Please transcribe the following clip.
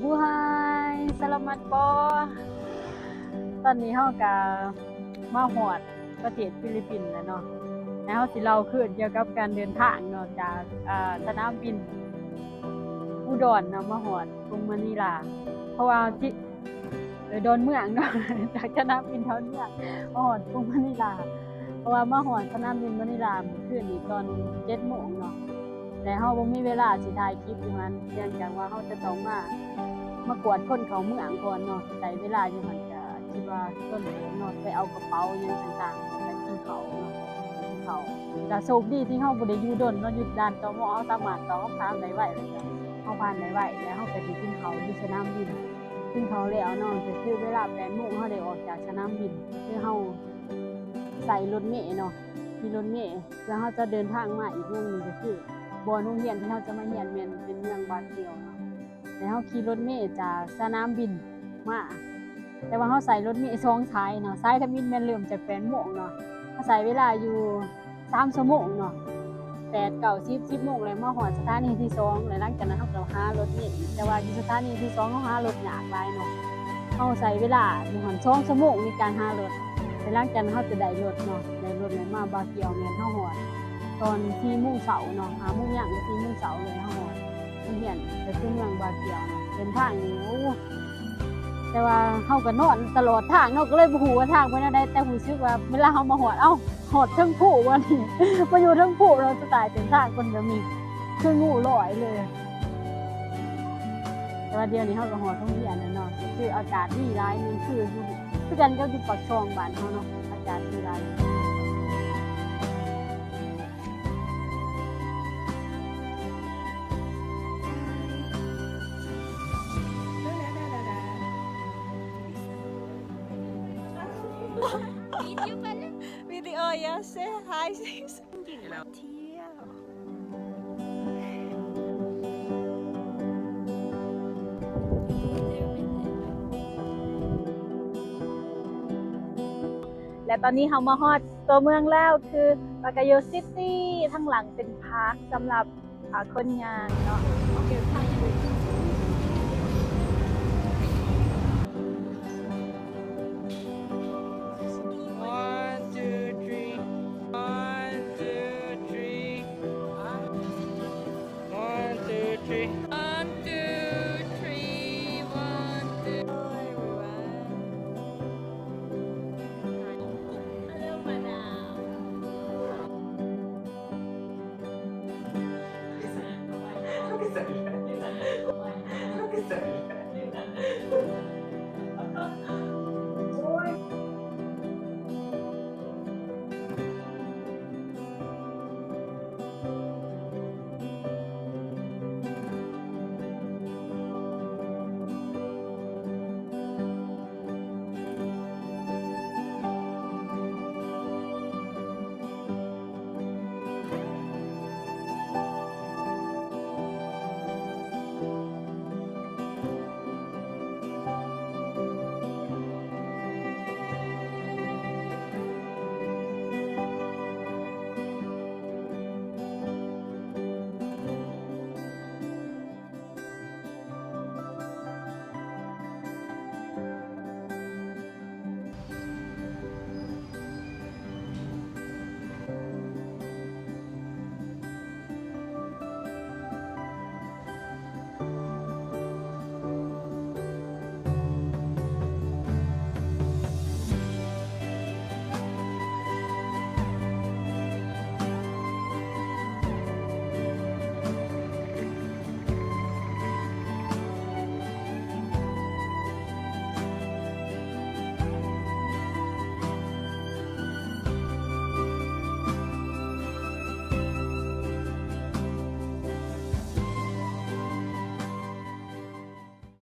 ບູຮາຍ ສະລາມັດປອ. ຕອນນີ້ເຮົາກະມາຮອດປະເທດຟີລິບປິນແລ້ວເນາະ. ແລ້ວເຮົາຊິເລົ່າຄືນກ່ຽວກັບການເດີນທາງເນາະ ຈາກ ເອີ ສະໜາມບິນອຸດອນເນາະ ມາຮອດກຸງມະນີລາ. ເພາະວ່າທີ່ ເອີ ດອນເມືອງເນາະ ຈາກສະໜາມບິນດອນເມືອງມາຮອດກຸງມະນີລາ. ເພາະວ່າມາຮອດສະໜາມບິນມະນີລາມື້ຄືນນີ້ຕອນເຈັດໂມງເນາະ ແຕ່ເຮົາບໍ່ມີເວລາຊິຖ່າຍຄລິບຢູ່ຫັ້ນ ເນື່ອງຈາກວ່າເຮົາຈະຕ້ອງມາ ມາກວດຄົນເຂົ້າເມືອງກ່ອນເນາະ. ໃຊ້ເວລາຢູ່ຫັ້ນກະຄິດວ່າດົນເຕີບເນາະ ໄປເອົາກະເປົາຫຍັງຕ່າງໆ ໄປກິນເຂົ້າເນາະ ກິນເຂົ້າ. ກະໂຊກດີທີ່ເຮົາບໍ່ໄດ້ຢູ່ດົນເນາະ ຢູ່ດ່ານ ຕມ ເຮົາສາມາດຕອບຄຳຖາມໄດ້ໄວ ແລ້ວກະເຮົາຜ່ານໄດ້ໄວ ແລ້ວເຮົາກະໄດ້ກິນເຂົ້າຢູ່ສະໜາມບິນ. ກິນເຂົ້າແລ້ວເນາະ ກະຄືເວລາແປດໂມງ ເຮົາໄດ້ອອກຈາກສະໜາມບິນ ຄືເຮົາໃຊ້ລົດເມເນາະ ຂີ່ລົດເມ ເພື່ອເຮົາຈະເດີນທາງມາອີກເມືອງໜຶ່ງ ກະຄືບ່ອນໂຮງຮຽນທີ່ເຮົາຈະມາຮຽນແມ່ນເປັນເມືອງບາກຽວເນາະ. ແລ້ວເຮົາຂີ່ລົດເມຈາກສະໜາມບິນມາ ແຕ່ວ່າເຮົາໃຊ້ລົດເມສອງສາຍເນາະ ສາຍທຳອິດແມ່ນເລີ່ມຈາກແປດໂມງເນາະ. ເຮົາໃຊ້ເວລາຢູ່ສາມຊົ່ວໂມງເນາະ ແປດ ເກົ້າ ສິບ ສິບໂມງ ແລ້ວມາຮອດສະຖານີທີສອງ ແລ້ວຫຼັງຈາກນັ້ນເຮົາກະຫາລົດເມອີກ ແຕ່ວ່າຢູ່ສະຖານີທີສອງເຮົາຫາລົດຍາກຫຼາຍເນາະ. ເຮົາໃຊ້ເວລາຢູ່ຫັ້ນສອງຊົ່ວໂມງໃນການຫາລົດ ແລ້ວຫຼັງຈາກນັ້ນເຮົາຈະໄດ້ລົດເນາະ ໄດ້ລົດແລ້ວມາບາກຽວ ແມ່ນເຮົາຮອດຕອນສີ່ໂມງເຊົ້າເນາະ ຫ້າໂມງຍັງ ສີ່ໂມງເຊົ້າເລີຍເຮົາຮອດໂຮງຮຽນ ກະຄືເມືອງບາກຽວເນາະ. ເສັ້ນທາງນີ້ ໂອ້ ແຕ່ວ່າເຮົາກະນອນຕະຫຼອດທາງເນາະ ກະເລີຍບໍ່ຮູ້ວ່າທາງເປັນແນວໃດ ແຕ່ຮູ້ສຶກວ່າເວລາເຮົາມາຮອດ ເອົ້າ ຮອດເທິງພູບໍ່ນີ້ ມາຢູ່ເທິງພູເນາະ. ສະໄຕເສັ້ນທາງເພິ່ນກະມີຄືງູລອຍເລີຍ. ແຕ່ວ່າດຽວນີ້ເຮົາກະຮອດໂຮງຮຽນແລ້ວເນາະ ກະຄືອາກາດດີຫຼາຍ ແມ່ນຄືຢູ່ ຄືກັນກັບຢູ່ປາກຊ່ອງບ້ານເຮົາເນາະ ອາກາດດີຫຼາຍ. Video pala. Video, yeah, say hi, sis. Hello. ແລະຕອນນີ້ເຮົາມາຮອດຕົວເມືອງແລ້ວ ຄືບາກາໂຍຊິຕີ້. ທາງຫຼັງເປັນພາກສຳລັບ ອາ ຄົນຍ່າງເນາະ.